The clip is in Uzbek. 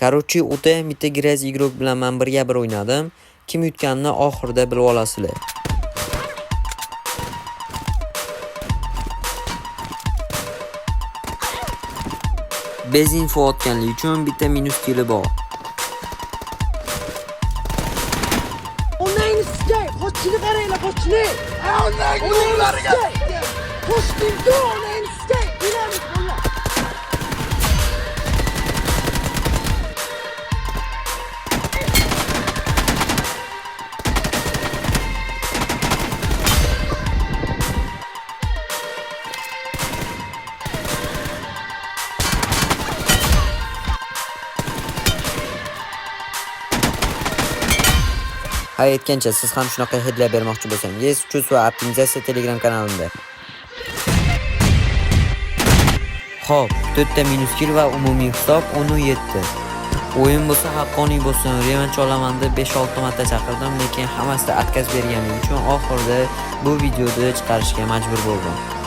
Короче, o'ta ham bitta грязь игрок bilan men birga bir o'ynadim. Kim yutganini oxirida bilib olasizlar. Без info otganligi uchun bitta minus kili bor. Onangni sikay, qochishini qaranglar, qochishini. Onangni sikay. Qochdim-ku, onangni sikay. Kelamiz bolalar. Ha, aytgancha, siz ham shunaqa hidlab bermoqchi bo'lsangiz, Chus va optimizatsiya Telegram kanalimda. Xo'p, 4 ta minus kill va umumiy hisob 10-7. O'yin bo'lsa haqqoniy bo'lsin, revanch olaman deb 5-6 marta chaqirdim, lekin hammasida отказ berganim uchun oxirida bu videoni chiqarishga majbur bo'ldim.